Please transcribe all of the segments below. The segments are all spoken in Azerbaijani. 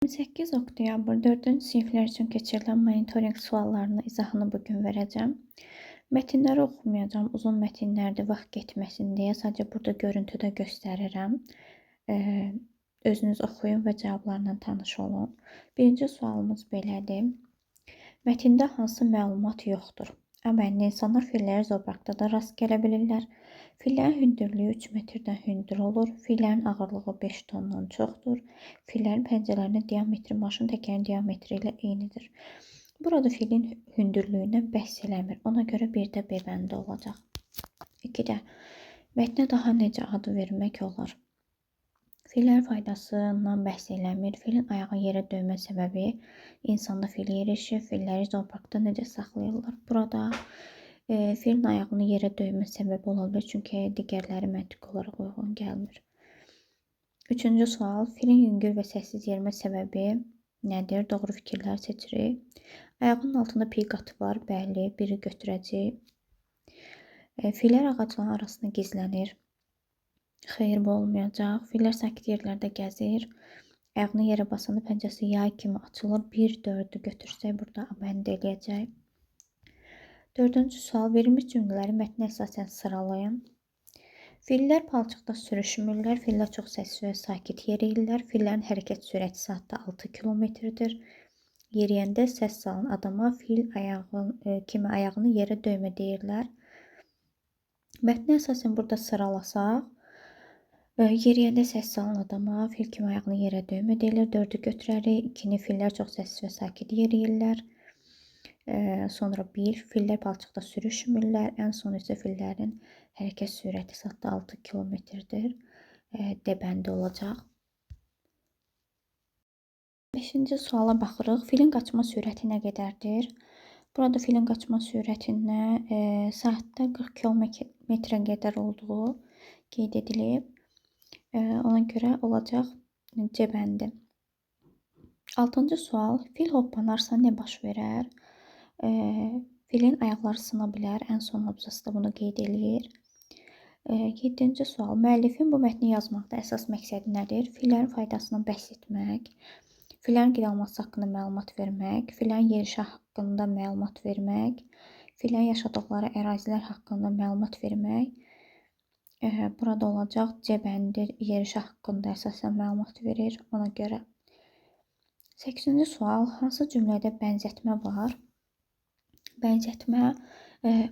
28 oktyabr 4-cü siniflər üçün keçirilən monitorinq suallarının izahını bu gün verəcəm. Mətinləri oxumayacağam, uzun mətinlərdə vaxt getməsin deyə sadəcə burada görüntüdə göstərirəm. Özünüz oxuyun və cavablarla tanış olun. Birinci sualımız belədir. Mətndə hansı məlumat yoxdur? A bəndi insanlar fillərə zooparkda da rast gələ bilirlər. Fillərin hündürlüyü 3 metrdən hündür olur. Fillərin ağırlığı 5 tondan çoxdur. Fillərin pəncələrinin diametri maşın təkərinin diametri ilə eynidir. Burada filin hündürlüyündən bəhs eləmir. Ona görə bir də B bəndi olacaq. 2-də mətnə daha necə ad vermək olar? Fillərin faydasından bəhs eləmir. Filin ayağı yerə döymə səbəbi insanda fil yerişi, filləri zooparkda necə saxlayırlar? Burada filin ayağını yerə döymə səbəbi ola bilər, çünki digərləri məntiqi olaraq uyğun gəlmir. Üçüncü sual, filin yüngül və səssiz yerimə səbəbi nədir? Doğru fikirlər seçirik. Ayağının altında piy qatı var, bəli, biri götürəcək. Fillər ağacların arasında gizlənir. Xeyr, bu olmayacaq. Fillər sakit yerlərdə gəzir. Ayağını yerə basanda pəncəsi yay kimi açılır. 1, 4-ü götürsək burada A bəndi eləyəcək. Dördüncü sual, verilmiş cümlələri mətnə əsasən sıralayın. Fillər palçıqda sürüşmürlər. Fillər çox səssiz və sakit yeriyirlər. Fillərin hərəkət sürəti saatda 6 kilometrdir. Yeriyəndə səs salan adama fil ayağı, kimi ayağını yerə döymə deyirlər. Mətnə əsasən burada sıralasaq, yeriyəndə səs salan adama fil kimi ayağını yerə döymə deyilir. 4-ü götürərik. 2-ni fillər çox səssiz və sakit yeriyirlər. Sonra 1, fillər palçıqda sürüşmürlər. Ən son isə fillərin hərəkət sürəti saatda 6 kilometrdir. D bəndi olacaq. 5-ci suala baxırıq. Filin qaçma sürəti nə qədərdir? Burada filin qaçma sürətinə saatda 40 kilometrə qədər olduğu qeyd edilib. Ona görə olacaq C bəndi. 6-cı sual, fil hoppanarsa nə baş verər? Filin ayaqları sına bilər. Ən son abzasda bunu qeyd eləyir. 7-ci sual, müəllifin bu mətni yazmaqda əsas məqsədi nədir? Fillərin faydasından bəhs etmək, fillərin qidalanması haqqında məlumat vermək, fillərin yerişi haqqında məlumat vermək, fillərin yaşadıqları ərazilər haqqında məlumat vermək. Burada olacaq C bəndi yerişi haqqında əsasən məlumat verir ona görə. 8-ci sual, hansı cümlədə bənzətmə var? Bənzətmə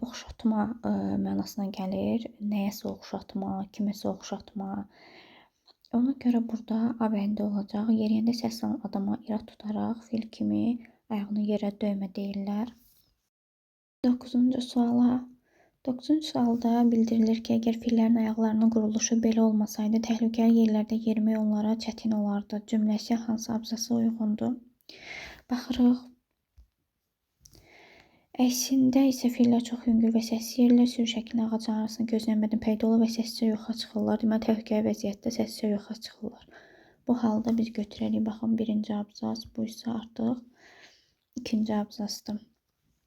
oxşatma mənasına gəlir. Nəyəsə oxşatma, kiməsə oxşatma. Ona görə burada A bəndi olacaq. Yeriyəndə səs salan adama irad tutaraq fil kimi ayağını yerə döymə deyirlər. 9-cu suala. 9-cu sualda bildirilir ki, əgər fillərin ayaqlarının quruluşu belə olmasaydı, təhlükəli yerlərdə yerimək onlara çətin olardı. Cümləsi hansı abzasa uyğundur? Baxırıq. Əslində isə fillər çox yüngül və səssiz yerlər, sürü şəklində ağacların arasında gözlənmədən peyda olur və səssizcə yoxa çıxırlar. Deməli, təhlükəli vəziyyətdə səssizcə yoxa çıxırlar. Bu halda biz götürərik. Baxın, birinci abzas, bu isə artıq ikinci abzasdır.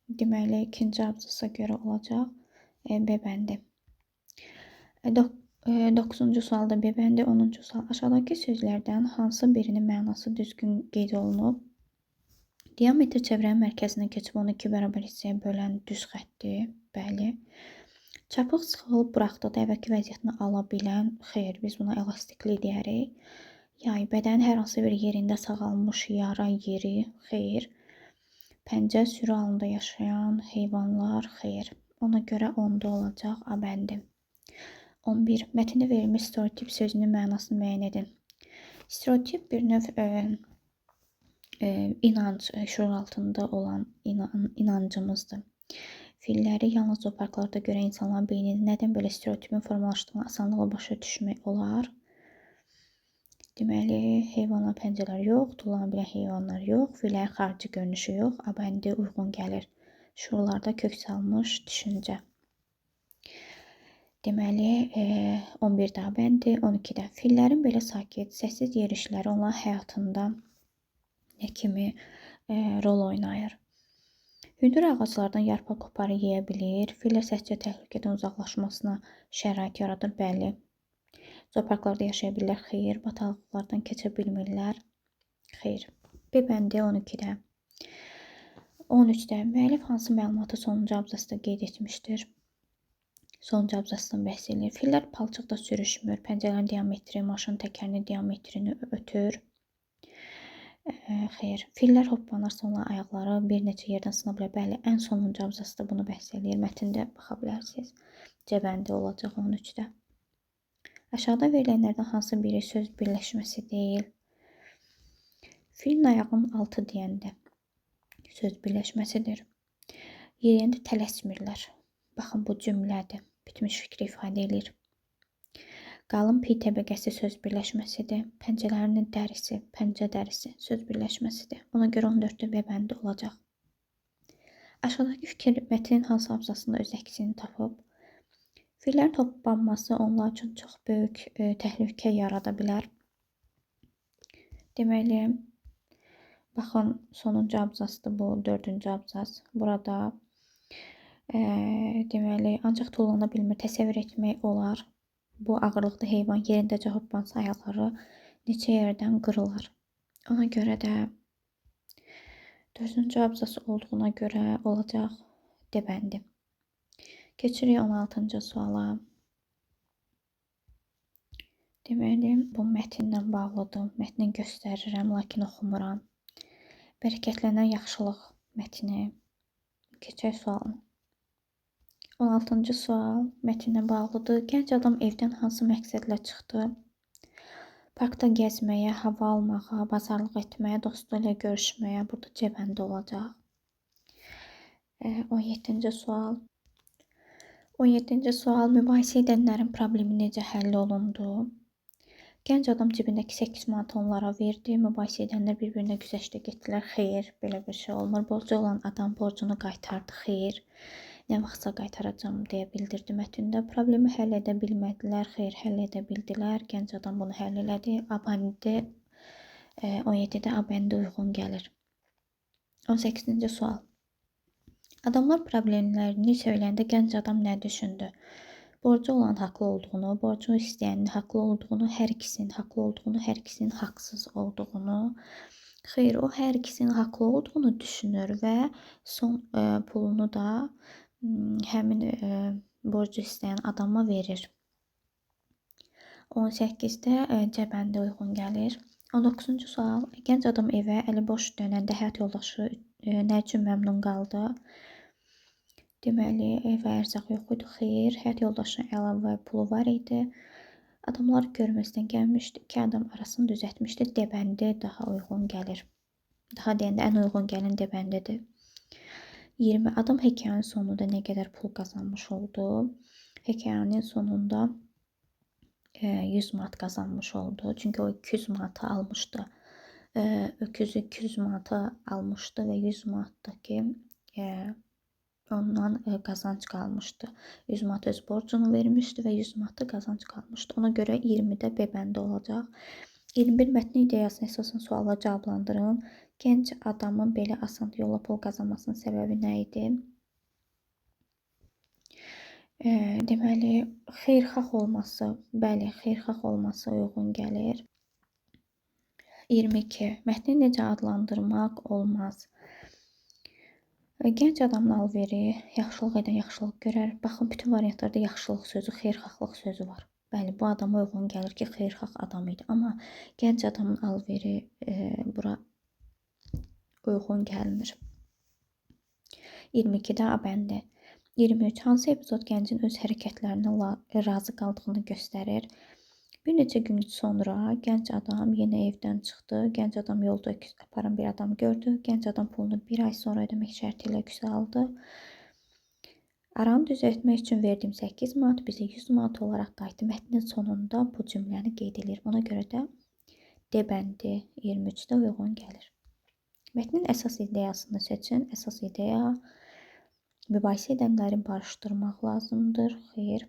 Deməli, ikinci abzasa görə olacaq B bəndi. 9-cu sualda B bəndi, 10-cu sual. Aşağıdakı sözlərdən hansı birinin mənası düzgün qeyd olunub? Diametr çevrənin mərkəzinə keçib onu 2 bərabər hissəyə bölən düz xəttdir. Bəli. Çapıq sıxılıb buraxdıqda əvvəlki vəziyyətini ala bilən, xeyr, biz buna elastiklik deyərik. Yay, bədənin hər hansı bir yerində sağalmış yara yeri, xeyr. Pəncə, sürü halında yaşayan heyvanlar, xeyr. Ona görə 10-da olacaq A bəndi. 11. Mətndə verilmiş stereotip sözünün mənasını müəyyən edin. Stereotip bir növ inanc, şuur altında olan inancımızdır. Filləri yalnız zooparklarda görən insanların beynində nədən belə stereotipin formalaşdığını asanlıqla başa düşmək olar. Deməli, heyvanların pəncələri yox, tullana bilən heyvanlar yox, fillərin xarici görünüşü yox, A bəndi uyğun gəlir. Şuurlarda kök salmış düşüncə. Deməli, 11-də A bəndi, 12-də. Fillərin belə sakit, səssiz yerişləri onların həyatında nə kimi rol oynayır? Hündür ağaclardan yarpaq qoparıb yeyə bilir. Fillər səssizcə təhlükədən uzaqlaşmasına şərait yaradır. Bəli. Zooparklarda yaşaya bilirlər. Xeyr. Bataqlıqlardan keçə bilmirlər. Xeyr. B bəndi 12-də. 13-də müəllif hansı məlumatı sonuncu abzasda qeyd etmişdir? Sonuncu abzasdan bəhs edir. Fillər palçıqda sürüşmür. Pəncələrin diametri maşın təkərinin diametrini ötür. Xeyr. Fillər hoppanarsa onların ayaqları bir neçə yerdən sına bilər. Bəli, ən sonuncu abzasda bunu bəhs eləyir. Mətndə baxa bilərsiniz. C bəndi olacaq 13-də. Aşağıda verilənlərdən hansı biri söz birləşməsi deyil? Filin ayağının altı deyəndə söz birləşməsidir. Yeriyəndə tələsmirlər. Baxın, bu cümlədir. Bitmiş fikri ifadə eləyir. Qalın piy təbəqəsi söz birləşməsidir. Pəncələrinin dərisi, pəncə dərisi söz birləşməsidir. Ona görə 14-də B bəndi olacaq. Aşağıdakı fikir mətnin hansı abzasında öz əksini tapıb? Fillərin toplanması onlar üçün çox böyük təhlükə yarada bilər. Deməli, baxın, sonuncu abzasdır bu, dördüncü abzas. Burada deməli, ancaq tullana bilmir, təsəvvür etmək olar. Bu ağırlıqda heyvan yerindəcə hoppansa ayaqları neçə yerdən qırılar. Ona görə də dördüncü abzas olduğuna görə olacaq D bəndi. Keçirik 16-cı suala. Deməli, bu mətinlə bağlıdır. Mətni göstərirəm, lakin oxumuram. Bərəkətlənən yaxşılıq mətni. Keçək sualına. 16-cı sual mətnlə bağlıdır. Gənc adam evdən hansı məqsədlə çıxdı? Parkda gəzməyə, hava almağa, bazarlıq etməyə, dostu ilə görüşməyə. Burada C bəndi olacaq. 17-ci sual. 17-ci sual mübahisə edənlərin problemi necə həll olundu? Gənc adam cibindəki 8 manatı onlara verdi. Mübahisə edənlər bir-birinə güzəştə getdilər. Xeyr, belə bir şey olmur. Borcu olan adam borcunu qaytardı. Xeyr. Nə vaxtsa qaytaracağam deyə bildirdi mətndə. Problemi həll edə bilmədilər. Xeyr, həll edə bildilər. Gənc adam bunu həll elədi. A bəndi 17-də A bəndi uyğun gəlir. 18-ci sual. Adamlar problemlərini söyləyəndə gənc adam nə düşündü? Borcu olan haqlı olduğunu, borcu istəyənin haqlı olduğunu, hər ikisinin haqlı olduğunu, hər ikisinin haqsız olduğunu. Xeyr, o hər ikisinin haqlı olduğunu düşünür və son pulunu da həmin borcu istəyən adama verir. 18-də C bəndi uyğun gəlir. 19-cu sual. Gənc adam evə əli boş dönəndə həyat yoldaşı nə üçün məmnun qaldı? Deməli, evə ərzaq yox idi. Xeyr, həyat yoldaşının əlavə pulu var idi. Adamlar görməzdən gəlmişdi. İki adam arasını düzəltmişdi. D bəndi daha uyğun gəlir. Daha deyəndə ən uyğun gələn D bəndidir. 20. Adam hekayənin sonunda nə qədər pul qazanmış oldu? Hekayənin sonunda 100 manat qazanmış oldu. Çünki o 200 manatı almışdı. Öküzü 200 manata almışdı və 100 manatdakı ondan qazanc qalmışdı. 100 manat öz borcunu vermişdi və 100 manat da qazanc qalmışdı. Ona görə 20-də B bəndi olacaq. 21 mətnin ideyasına əsasən sualla cavablandırın. Gənc adamın belə asan yolla pul qazanmasının səbəbi nə idi? Deməli, xeyirxah olması, bəli, xeyirxah olması uyğun gəlir. 22. Mətni necə adlandırmaq olmaz? Gənc adamın alveri, yaxşılıq edən yaxşılıq görər. Baxın, bütün variantlarda yaxşılıq sözü, xeyirxahlıq sözü var. Bəli, bu adama uyğun gəlir ki, xeyirxah adam idi. Amma gənc adamın alveri bura uyğun gəlmir. 22-də A bəndi. 23. Hansı epizod gəncin öz hərəkətlərinə razı qaldığını göstərir? Bir neçə gün sonra gənc adam yenə evdən çıxdı. Gənc adam yolda öküz aparan bir adam gördü. Gənc adam pulunu bir ay sonra ödəmək şərti ilə öküzü aldı. Aranı düzəltmək üçün verdiyim 8 manat bizə 100 manat olaraq qayıtdı. Mətnin sonunda bu cümləni qeyd edir. Ona görə də D bəndi 23-də uyğun gəlir. Mətnin əsas ideyasını seçin. Əsas ideya mübahisə edənləri barışdırmaq lazımdır. Xeyr.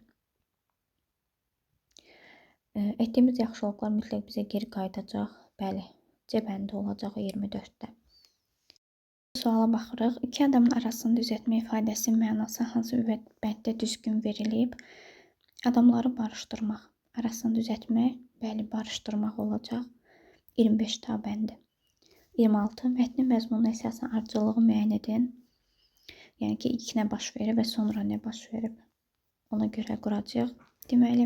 Etdiyimiz yaxşılıqlar mütləq bizə geri qayıdacaq. Bəli, C bəndi olacaq 24-də. Suala baxırıq. İki adamın arasını düzəltmə ifadəsinin mənası hansı bənddə düzgün verilib? Adamları barışdırmaq. Arasını düzəltmək, bəli, barışdırmaq olacaq. 25 A bəndi. 26. Mətnin məzmununa əsasən ardıcıllığı müəyyən edin. Yəni ki, ilk nə baş verib və sonra nə baş verib. Ona görə quracağıq. Deməli,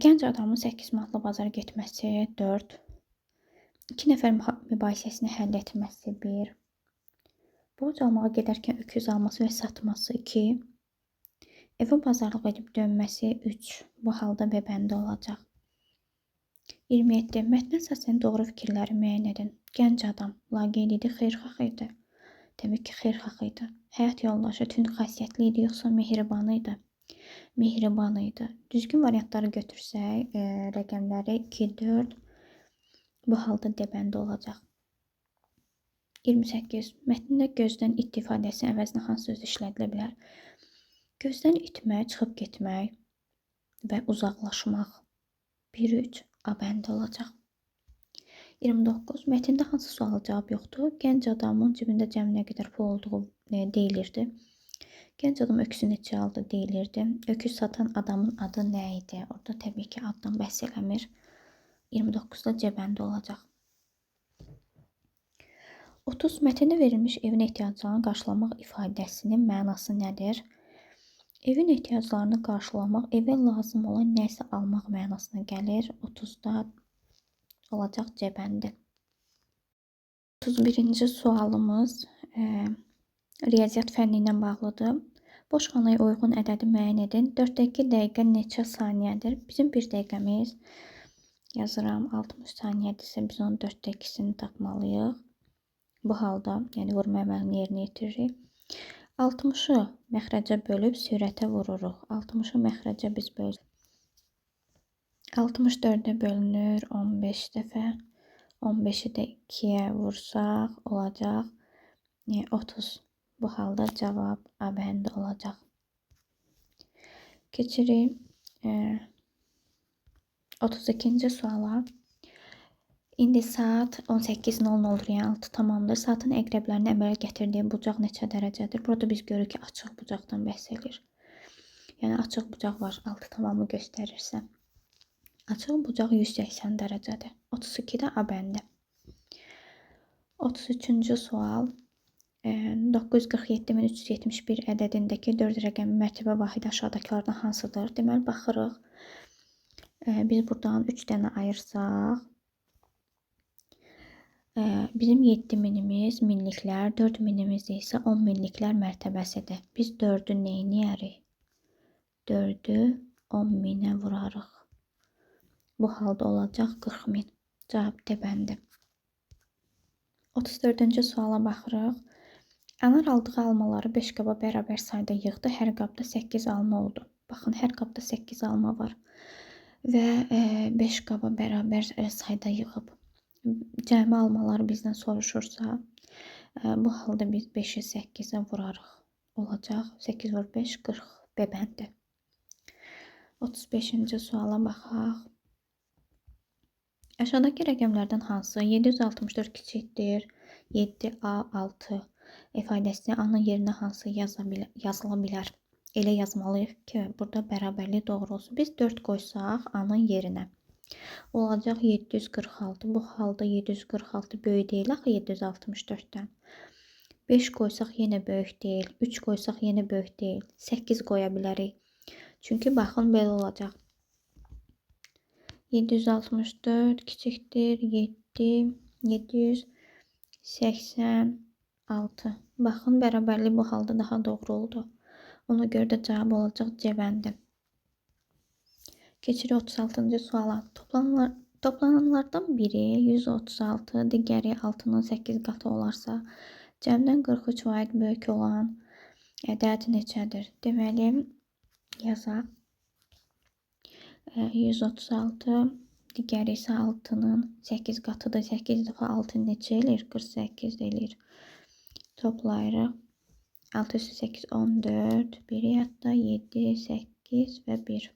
gənc adamın 8 manatla bazara getməsi 4. 2 nəfər mübahisəsini həll etməsi 1. Borc almağa gedərkən öküz alması və satması 2. Evə bazarlıq edib dönməsi 3. Bu halda B bəndi olacaq. 27. Mətnə əsasən doğru fikirləri müəyyən edin. Gənc adam laqeyd idi, xeyirxah idi. Təbii ki, xeyirxah idi. Həyat yoldaşı tünd xasiyyətli idi, yoxsa mehriban idi? Mehriban idi. Düzgün variantları götürsək, rəqəmləri 2, 4 bu halda D bəndi olacaq. 28. Mətndə gözdən it ifadəsi əvəzinə hansı söz işlədilə bilər? Gözdən itmək, çıxıb getmək və uzaqlaşmaq. 1, 3 A bəndi olacaq. 29. Mətndə hansı suala cavab yoxdur? Gənc adamın cibində cəmi nə qədər pul olduğu deyilirdi. Gənc adam öküzü neçə aldı deyilirdi. Öküz satan adamın adı nə idi? Orada təbii ki, addan bəhs eləmir. 29-da C bəndi olacaq. 30. Mətndə verilmiş evin ehtiyaclarını qarşılamaq ifadəsinin mənası nədir? Evin ehtiyaclarını qarşılamaq, evə lazım olan nəsə almaq mənasına gəlir. 30-da olacaq C bəndi. 31-ci sualımız riyaziyyat fənni ilə bağlıdır. Boş xanaya uyğun ədədi müəyyən edin. 4-2 dəqiqə neçə saniyədir? Bizim 1 dəqiqəmiz yazıram 60 saniyədirsə biz onun 4-də 2-sini tapmalıyıq. Bu halda, yəni vurma əməlini yerinə yetiririk. 60-ı məxrəcə bölüb sürətə vururuq. 60-ı məxrəcə biz bölsək. 64-ə bölünür 15 dəfə. 15-i də 2-yə vursaq olacaq 30. Bu halda cavab A bəndi olacaq. Keçirik 32-ci suala. İndi saat 18:00-dur, yəni 6 tamamdır. Saatın əqrəblərini əmələ gətirdiyi bucaq neçə dərəcədir? Burada biz görürük ki, açıq bucaqdan bəhs edir. Yəni açıq bucaq var, 6 tamamı göstərirsə. Açıq bucaq 180 dərəcədir. 32-də A bəndi. 33-cü sual. 947.371 ədədindəki 4 rəqəmli mərtəbə vahidi aşağıdakılardan hansıdır? Deməli, baxırıq. Biz buradan 3 dənə ayırsaq, bizim 7.000-imiz minliklər, 4.000-imiz isə 10 minliklər mərtəbəsidir. Biz 4-ü neyniyərik? 4-ü 10.000-ə vurarıq. Bu halda olacaq 40.000. Cavab D bəndi. 34-cü suala baxırıq. Anar aldığı almaları 5 qaba bərabər sayda yığdı. Hər qabda 8 alma oldu. Baxın, hər qabda 8 alma var və 5 qaba bərabər sayda yığıb. Cəmi almaları bizdən soruşursa, bu halda biz 5-i 8-ə vurarıq. Olacaq 8 vur 5, 40. B bəndi. 35-ci suala baxaq. Aşağıdakı rəqəmlərdən hansı 764 kiçikdir 7A6 ifadəsini A-nın yerinə hansı yazıla bilər? Elə yazmalıyıq ki, burada bərabərlik doğru olsun. Biz 4 qoysaq A-nın yerinə olacaq 746. Bu halda 746 böyük deyil axı 764-dən. 5 qoysaq yenə böyük deyil. 3 qoysaq yenə böyük deyil. 8 qoya bilərik. Çünki baxın belə olacaq. 764 kiçikdir 7, 786. Baxın, bərabərlik bu halda daha doğru oldu. Ona görə də cavab olacaq C bəndi. Keçirik 36-cı suala. Toplananlardan biri 136, digəri 6-nın 8 qatı olarsa, cəmdən 43 vahid böyük olan ədəd neçədir? Deməli, yazaq. 136, digəri isə 6-nın 8 qatıdır. 8 dəfə 6 neçə eləyir? 48 eləyir. Toplayırıq. 6 üstü 8, 14, 1 yadda, 7, 8 və 1.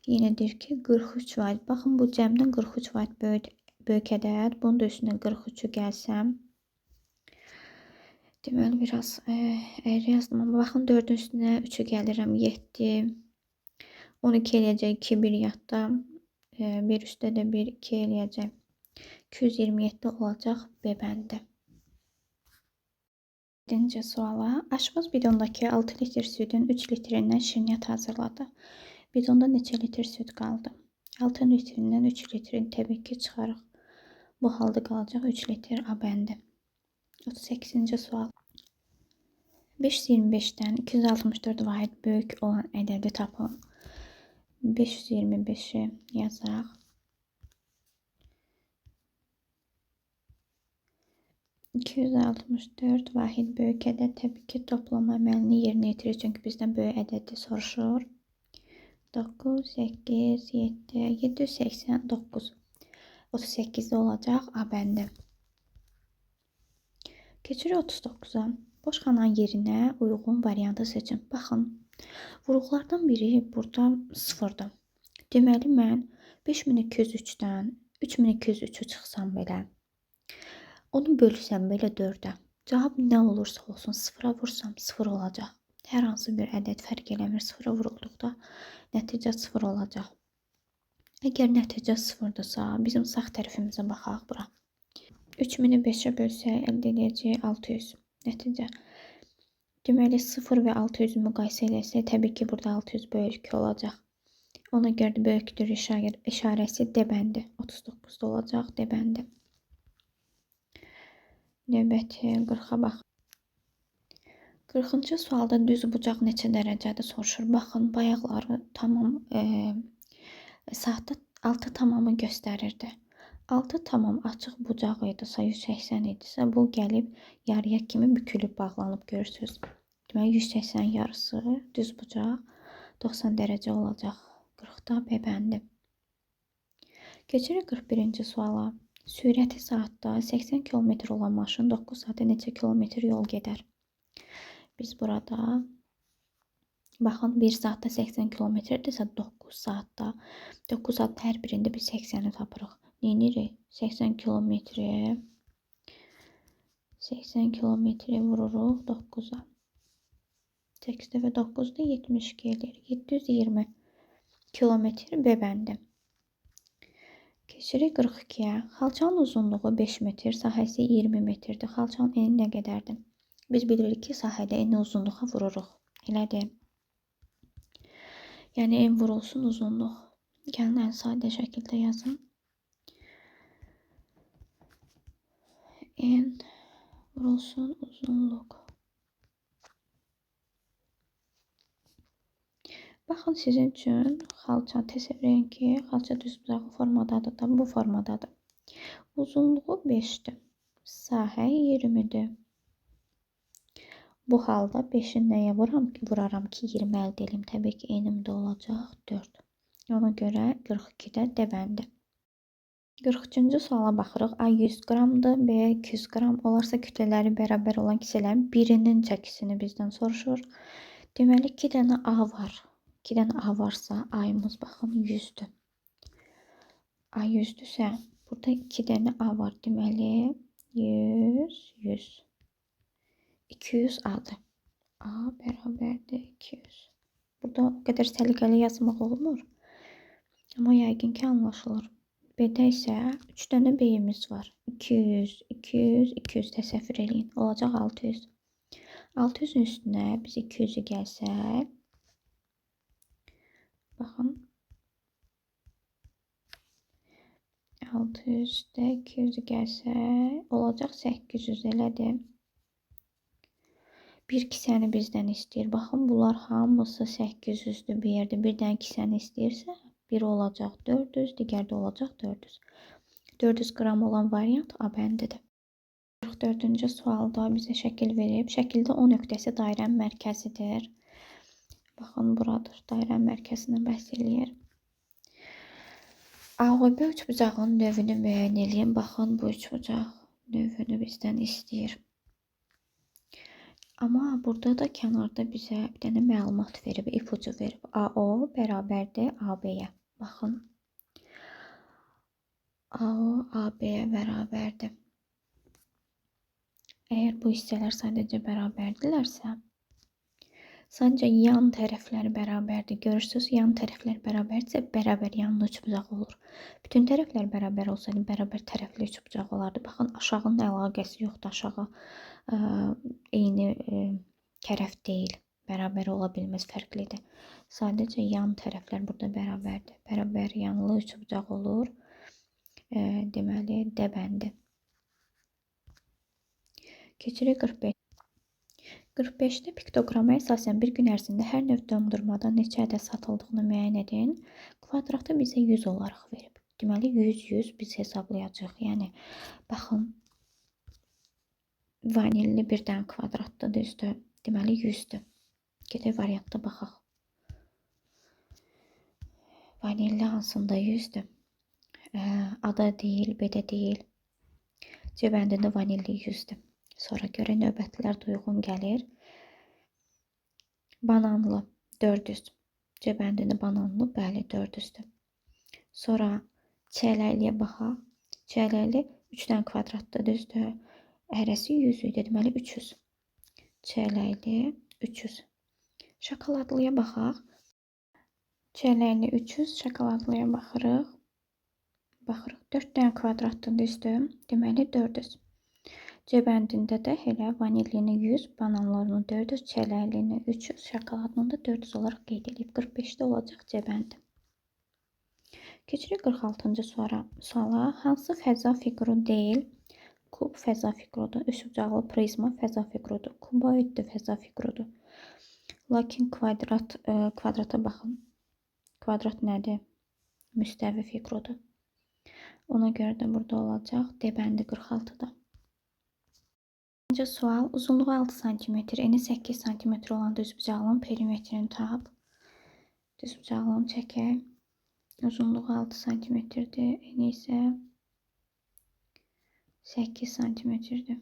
Yenə deyir ki, 43 vahid. Baxın, bu cəmdən 43 vahid böyük ədəd. Bunun da üstünə 43-ü gəlsəm. Deməli, biraz əyri yazdım. Amma baxın, 4-ün üstünə 3-ü gəlirəm, 7. 12 eləyəcək 2, 1 yadda. 1 üstə də 1, 2 eləyəcək. 227 olacaq B bəndi. 7-ci suala. Aşpaz bidondakı 6 litr südün 3 litrindən şirniyyat hazırladı. Bidonda neçə litr süd qaldı? 6 litrindən 3 litrini təbii ki çıxarıq. Bu halda qalacaq 3 litr A bəndi. 38-ci sual. 525-dən 264 vahid böyük olan ədədi tapın. 525-i yazaq. 264 vahid böyük ədəd təbii ki toplama əməlini yerinə yetirir. Çünki bizdən böyük ədədi soruşur. 9, 8, 7, 789. 38-də olacaq A bəndi. Keçirik 39-a. Boş xananın yerinə uyğun variantı seçin. Baxın, vuruqlardan biri burada 0-dır. Deməli, mən 5203-dən 3203-ü çıxsam belə, onu bölsəm belə 4-ə. Cavab nə olursa olsun, 0-a vursam 0 olacaq. Hər hansı bir ədəd fərq eləmir. 0-a vurulduqda nəticə 0 olacaq. Əgər nəticə 0-dırsa, bizim sağ tərəfimizə baxaq bura. 3000-i 5-ə bölsək, əldə edəcəyik 600. Nəticə. Deməli, 0 və 600-ü müqayisə eləsək, təbii ki, burada 600 böyük olacaq. Ona görə də böyükdür işarəsi D bəndi. 39-da olacaq D bəndi. Növbəti 40-a bax. 40-cı sualda düz bucaq neçə dərəcədir soruşur. Baxın, bayaqları tamam saatda 6 tamamı göstərirdi. 6 tamam açıq bucaq idisə, 180 idisə, bu gəlib yarıya kimi bükülüb bağlanıb görürsünüz. Deməli, 180 yarısı düz bucaq 90 dərəcə olacaq. 40-da B bəndi. Keçirik 41-ci suala. Sürəti saatda 80 km olan maşın 9 saatda neçə kilometr yol gedər? Biz burada baxın, 1 saatda 80 kilometrdirsə 9 saatda 9 saat hər birində biz 80-i tapırıq. Neynirik? 80 kilometri 80 kilometri vururuq 9-a. 8 dəfə 9-da 72 eləyir. 720 kilometr B bəndi. Keçirik 42-yə. Xalçanın uzunluğu 5 metr, sahəsi 20 metrdir. Xalçanın eni nə qədərdir? Biz bilirik ki, sahədə eni uzunluğa vururuq. Elədir. Yəni, en vurulsun uzunluq. Gəlin, ən sadə şəkildə yazın. En vurulsun uzunluq. Baxın, sizin üçün xalça təsəvvür edin ki, xalça düzbucaqlı formadadır da, bu formadadır. Uzunluğu 5-dir. Sahə 20-dir. Bu halda 5-i nəyə vuraram ki, 20 əldə edeyim. Təbii ki, enim də olacaq 4. Ona görə 42-də D bəndi. 43-cü suala baxırıq. A 100 qramdır, B 200 qram olarsa kütlələri bərabər olan kisələrin birinin çəkisini bizdən soruşur. Deməli, 2 dənə A var. 2 dənə A varsa, A'mız baxın 100-dür. A 100-dürsə, burada 2 dənə A var. Deməli, 100, 100. 200 A-dır. A bərabərdir 200. Burada o qədər səliqəli yazmaq olmur. Amma yəqin ki, anlaşılır. B-də isə 3 dənə B-imiz var. 200, 200, 200 təsəvvür eləyin. Olacaq 600. 600-ün üstünə biz 200-ü gəlsək, baxın, 600-də 200-ü gəlsək, olacaq 800, elədir. Bir kisəni bizdən istəyir. Baxın, bunlar hamısı 800-dür bir yerdə. Bir dənə kisəni istəyirsə, biri olacaq 400, digəri də olacaq 400. 400 qram olan variant A bəndidir. 44-cü sualda bizə şəkil verib. Şəkildə O nöqtəsi dairənin mərkəzidir. Baxın, buradır. Dairənin mərkəzindən bəhs eləyir. AOB üçbucağın növünü müəyyən eləyin. Baxın, bu üçbucaq növünü bizdən istəyir. Amma burada da kənarda bizə bir dənə məlumat verib, ipucu verib. AO bərabərdir AB-yə. Baxın. AO AB-yə bərabərdir. Əgər bu hissələr sadəcə bərabərdirlərsə, Sadəcə yan tərəfləri bərabərdir. Görürsünüz, yan tərəflər bərabərdirsə, bərabər yanlı üçbucaq olur. Bütün tərəflər bərabər olsaydı, bərabər tərəfli üçbucaq olardı. Baxın, aşağının əlaqəsi yoxdur. Aşağı eyni tərəf deyil. Bərabər ola bilməz, fərqlidir. Sadəcə yan tərəflər burada bərabərdir. Bərabər yanlı üçbucaq olur. Deməli, D bəndi. Keçirik 45. 45-də piktoqrama əsasən bir gün ərzində hər növ dondurmadan neçə ədəd satıldığını müəyyən edin. Kvadratı bizə 100 olaraq verib. Deməli, 100-100 biz hesablayacağıq. Yəni, baxın, vanilli bir dənə kvadratdır, düzdür. Deməli, 100-dür. Gedək variantda baxaq. Vanilli hansında 100-dür? A-da deyil, B-də deyil. C bəndində vanilli 100-dür. Sonra görə növbətlər də uyğun gəlir. Bananlı 400. C bəndində bananlı, bəli, 400-dür. Sonra çələkliyə baxaq. Çələkli 3 dənə kvadratdır, düzdür. Hərəsi 100 idi, deməli 300. Çələkli 300. Şokoladlıya baxaq. Çələkli 300, şokoladlıya baxırıq. Baxırıq, 4 dənə kvadratdır, düzdür. Deməli 400. C bəndində də elə vanillini 100, bananlarını 400, çələklini 300, şokoladını da 400 olaraq qeyd edib. 45-də olacaq C bəndi. Keçirik 46-cı suala. Hansı fəza fiquru deyil? Kub fəza fiqurudur. Üçbucaqlı prizma fəza fiqurudur. Kuboid də fəza fiqurudur. Lakin kvadrata baxın. Kvadrat nədir? Müstəvi fiqurudur. Ona görə də burada olacaq D bəndi 46-da. Birinci sual, uzunluğu 6 cm, eni 8 cm olan düzbucaqlının perimetrini tap. Düzbucaqlını çəkək. Uzunluğu 6 cm-dir, eni isə 8 cm-dir.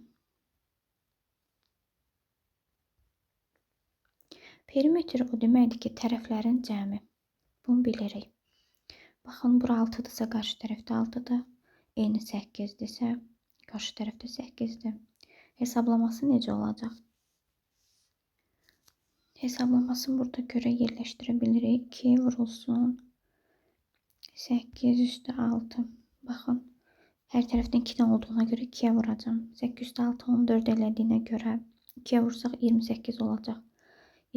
Perimetr o deməkdir ki, tərəflərin cəmi. Bunu bilirik. Baxın, bura 6-dırsa, qarşı tərəfdə 6-dır. Eni 8-dirsə, qarşı tərəfdə 8-dir. Hesablaması necə olacaq? Hesablamasını burada görə yerləşdirə bilirik. 2 vurulsun 8 üstə 6. Baxın, hər tərəfdən 2 dənə olduğuna görə 2-yə vuracağam. 8 üstə 6, 14 elədiyinə görə 2-yə vursaq 28 olacaq.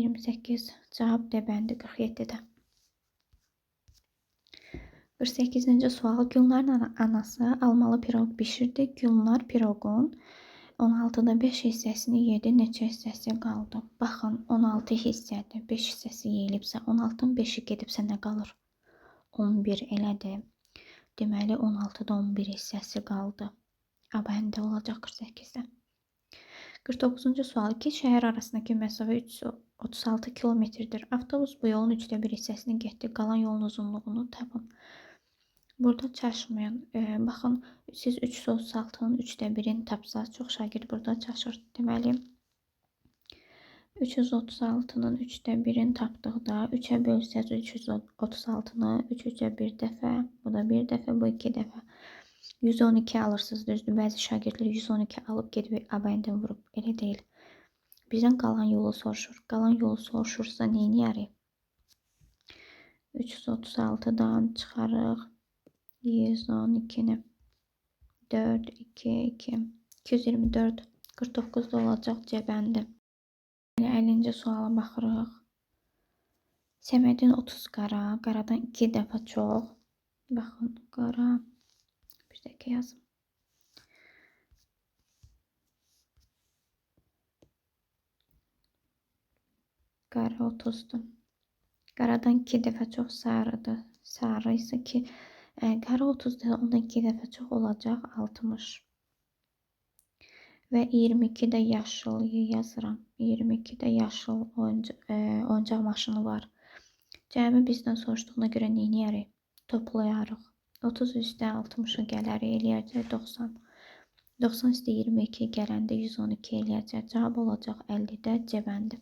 28 cavab D bəndi 47-də. 48-ci sual. Gülnarın anası almalı piroq bişirdi. Gülnar piroqun 16-da 5 hissəsini yedi, neçə hissəsi qaldı? Baxın, 16 hissədir. 5 hissəsi yeyilibsə, 16-nın 5-i gedibsə nə qalır? 11 elədir. Deməli, 16-da 11 hissəsi qaldı. A bəndi olacaq 48-də. 49-cu sual. İki şəhər arasındakı məsafə 336 kilometrdir. Avtobus bu yolun 3-də 1 hissəsini getdi. Qalan yolun uzunluğunu tapın. Burada çaşmayın. Baxın, siz 336-nın 3-də 1-ini tapsaz, çox şagird burada çaşır. Deməli, 336-nın 3-də 1-ini tapdıqda 3-ə bölsəz 336-nı 3 3-ə 1 dəfə, bu da 1 dəfə, bu 2 dəfə. 112 alırsınız, düzdür. Bəzi şagirdlər 112 alıb gedib A bəndini vurub. Elə deyil. Bizdən qalan yolu soruşur. Qalan yolu soruşursa neyniyərik? 336-dan çıxarıq 112-ni. 4, 2, 2. 224, 49 da olacaq C bəndi. 50-ci suala baxırıq. Səmədin 30 qara, qaradan 2 dəfə çox. Baxın, qara. Bir dəqiqə yazım. Qara 30-dur. Qaradan 2 dəfə çox sarıdır. Sarı isə ki, qara 30-dur, ondan 2 dəfə çox olacaq 60. Və 22-də yaşıl yazıram. 22-də yaşıl oyuncaq maşını var. Cəmi bizdən soruşduğuna görə neyniyərik? Toplayarıq. 30 üstə 60-a gələrik, eləyəcək 90. 90 üstə 22 gələndə 112 eləyəcək. Cavab olacaq 50-də C bəndi.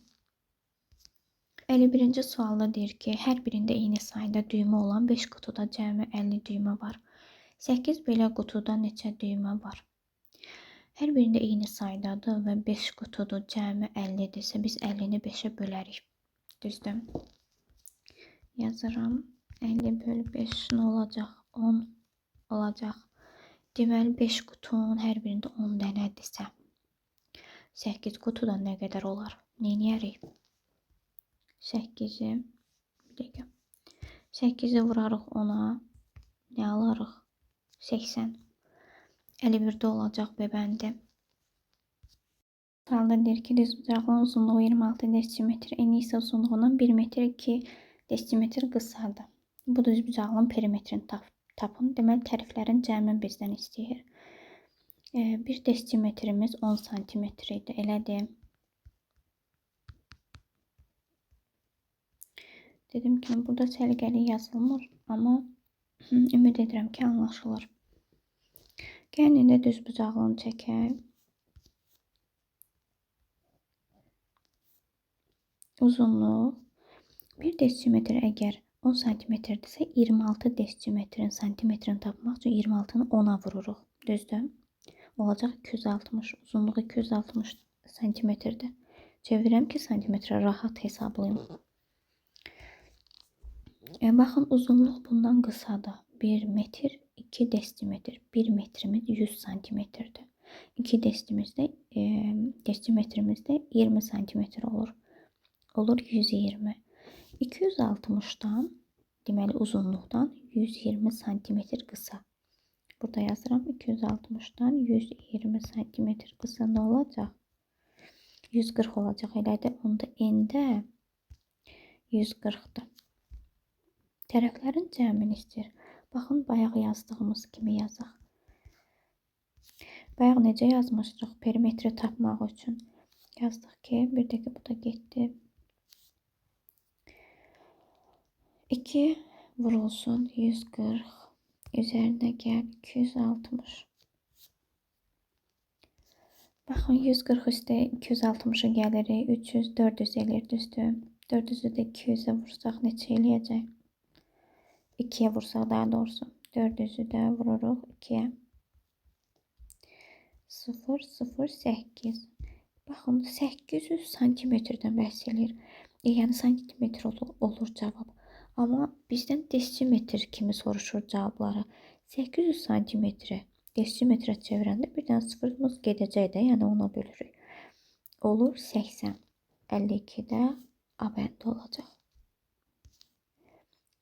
51-ci sualda deyir ki, hər birində eyni sayda düymə olan 5 qutuda cəmi 50 düymə var. 8 belə qutuda neçə düymə var? Hər birində eyni saydadır və 5 qutudur, cəmi 50-dirsə biz 50-ni 5-ə bölərik. Düzdür. Yazıram. 50 bölü 5 nə olacaq? 10 olacaq. Deməli, 5 qutunun hər birində 10 dənədirsə, 8 qutudan nə qədər olar? Neyləyərik? 8-i, bir dəqiqə. 8-i vurarıq 10-a. Nə alarıq? 80. 51-də olacaq B bəndi. Sualda deyir ki, düzbucaqlının uzunluğu 26 desimetr, eni isə uzunluğundan 1 metr 2 desimetr qısadır. Bu düzbucaqlının perimetrini tapın. Deməli, tərəflərin cəmini bizdən istəyir. 1 desimetrimiz 10 santimetr idi. Elədir. Dedim ki, burada səliqəli yazılmır, amma ümid edirəm ki, anlaşılır. Gəlin, indi düzbucaqlını çəkək. Uzunluğu 1 desimetr əgər 10 santimetrdirsə, 26 desimetrin santimetrini tapmaq üçün 26-nı 10-a vururuq. Düzdür? Olacaq 260. Uzunluğu 260 santimetrdir. Çevirəm ki, santimetrə rahat hesablayım. Baxın, uzunluq bundan qısadır. 1 metr 2 desimetr. 1 metrimiz 100 santimetrdir. 2 desimetrimiz də 20 santimetr olur. Olur 120. 260-dan, deməli uzunluqdan 120 santimetr qısa. Burada yazıram 260-dan 120 santimetr qısa nə olacaq? 140 olacaq. Elədir. Onda n-də 140-dır. Tərəflərin cəmini istəyir. Baxın, bayaq yazdığımız kimi yazaq. Bayaq necə yazmışdıq perimetri tapmaq üçün? Yazdıq ki, bir dəqiqə bu da getdi. 2 vurulsun 140, üzərinə gəl 260. Baxın, 140 üstə 260-a gəlirik, 300, 400 eləyir, düzdür. 400-ü də 200-ə vursaq neçə eləyəcək? 2-yə vursaq daha doğrusu. 400-ü də vururuq 2-yə. 0, 0, 8. Baxın, 800 santimetrdən bəhs eləyir. Yəni, santimetr olur cavab. Amma bizdən desimetr kimi soruşur cavabları. 800 santimetri desimetrə çevirəndə bir dənə sıfırımız gedəcək də, yəni ona bölürük. Olur 80. 52-də A bəndi olacaq.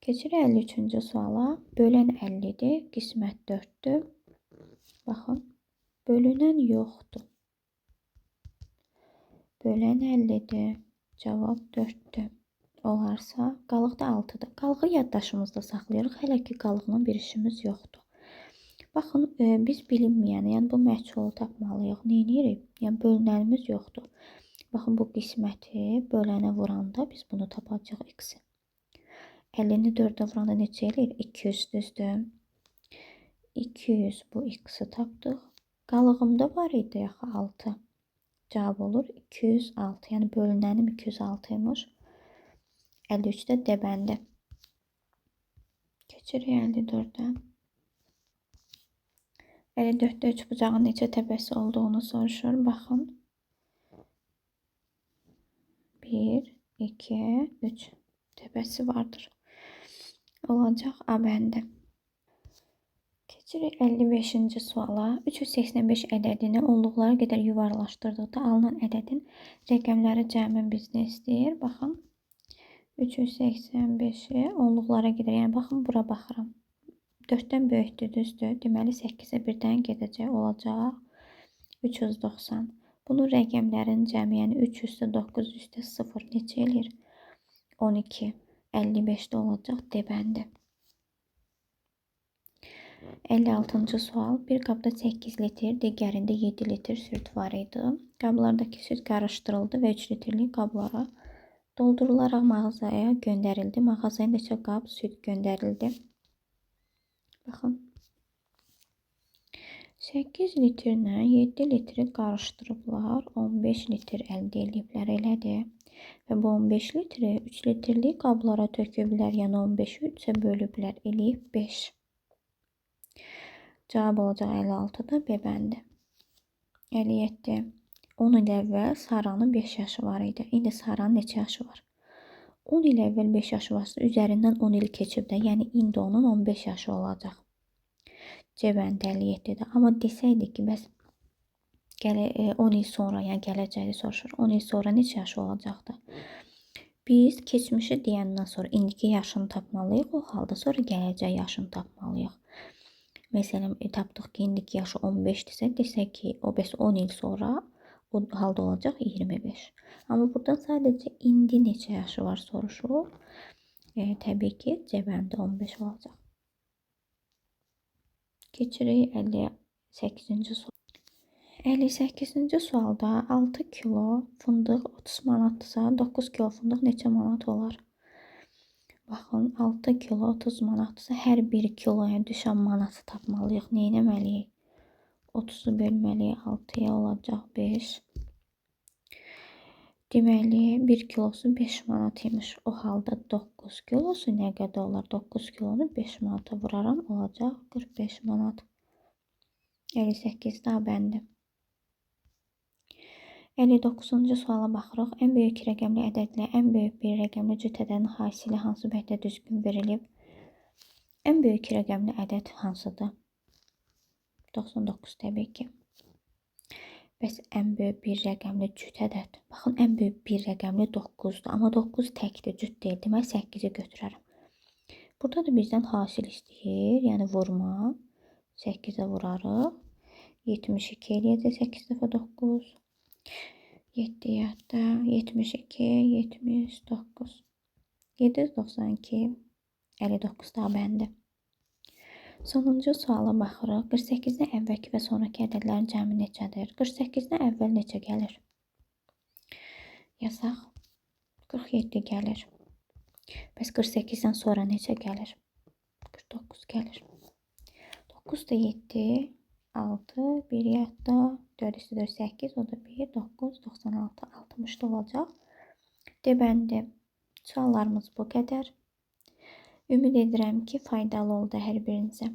Keçirik 53-cü suala. Bölən 50-dir, qismət 4-dür. Baxın, bölünən yoxdur. Bölən 50-dir, cavab 4-dür. Olarsa, qalıq da 6-dır. Qalığı yaddaşımızda saxlayırıq. Hələ ki, qalıqla bir işimiz yoxdur. Baxın, biz bilinməyəni, yəni bu məhsulu tapmalıyıq. Nə edirik? Yəni, bölünənimiz yoxdur. Baxın, bu qisməti bölənə vuranda biz bunu tapacağıq x-i. 50-ni 4-ə vuranda neçə eləyir? 200, düzdür. 200 bu x-i tapdıq. Qalığımda var idi axı 6. Cavab olur 206. Yəni, bölünənim 206 imiş. 53-də D bəndi. Keçirik 54-ə. 54-də üçbucağın neçə təpəsi olduğunu soruşur. Baxın. 1, 2, 3 təpəsi vardır. Olacaq A bəndi. Keçirik 55-ci suala. 385 ədədini onluqlara qədər yuvarlaşdırdıqda alınan ədədin rəqəmləri cəmi bizdən istəyir. Baxın. 385-i onluqlara qədər. Yəni, baxın, bura baxıram. 4-dən böyükdür, düzdür. Deməli, 8-ə birdən gedəcək. Olacaq 390. Bunun rəqəmlərin cəmi, yəni 3 üstə 9 üstə 0 neçə eləyir? 12. 55-də olacaq D bəndi. 56-cı sual. Bir qabda 8 litr, digərində 7 litr süd var idi. Qablardakı süd qarışdırıldı və 3 litrlik qablara doldurularaq mağazaya göndərildi. Mağazaya neçə qab süd göndərildi? Baxın. 8 litrlə 7 litri qarışdırıblar. 15 litr əldə ediblər, elədir. Və bu 15 litri 3 litrlik qablara töküblər. Yəni 15-i 3-ə bölüblər. Eləyib 5. Cavab olacaq 56-da B bəndi. 57. 10 il əvvəl Saranın 5 yaşı var idi. İndi Saranın neçə yaşı var? 10 il əvvəl 5 yaşı varsa, üzərindən 10 il keçib də, yəni indi onun 15 yaşı olacaq. C bəndi 57-dir. Amma desəydik ki, bəs 10 il sonra, yəni gələcəkdə soruşur. 10 il sonra neçə yaşı olacaqdı? Biz keçmişi deyəndən sonra indiki yaşını tapmalıyıq. O halda sonra gələcək yaşını tapmalıyıq. Məsələn, tapdıq ki, indiki yaşı 15-dirsə, desək ki, o bəs 10 il sonra o halda olacaq 25. Amma burada sadəcə indi neçə yaşı var soruşur. Təbii ki, C bəndi 15 olacaq. Keçirik 58-ci sual. 58-ci sualda 6 kilo fındıq 30 manatdırsa, 9 kilo fındıq neçə manat olar? Baxın, 6 kilo 30 manatdırsa, hər bir kiloya düşən manatı tapmalıyıq. Nə etməliyik? 30-u bölməliyik 6-ya, olacaq 5. Deməli, 1 kilosu 5 manat imiş. O halda 9 kilosu nə qədər olar? 9 kilonu 5 manata vuraram, olacaq 45 manat. 58 A bəndi. 59-cu suala baxırıq. Ən böyük iki rəqəmli ədədlə ən böyük bir rəqəmli cüt ədədin hasili hansı bənddə düzgün verilib? Ən böyük iki rəqəmli ədəd hansıdır? 99 təbii ki. Bəs ən böyük bir rəqəmli cüt ədəd. Baxın, ən böyük bir rəqəmli 9-dur. Amma 9 təkdir, cüt deyil. Deməli, 8-i götürərəm. Burada da bizdən hasil istəyir. Yəni, vurma. 8-ə vurarıq. 72 eləyəcək 8 dəfə 9. 7 yadda 72, 79. 792, 59 da bəndi. Sonuncu suala baxırıq. 48-dən əvvəlki və sonraki ədədlərin cəmi neçədir? 48-dən əvvəl neçə gəlir? Yazaq. 47 gəlir. Bəs 48-dən sonra neçə gəlir? 49 gəlir. 9 da 7, 6, 1 yadda, 4 üstü 4, 8, o da 1, 9, 96, 60 da olacaq. D bəndi. Suallarımız bu qədər. Ümid edirəm ki, faydalı oldu hər birinizə.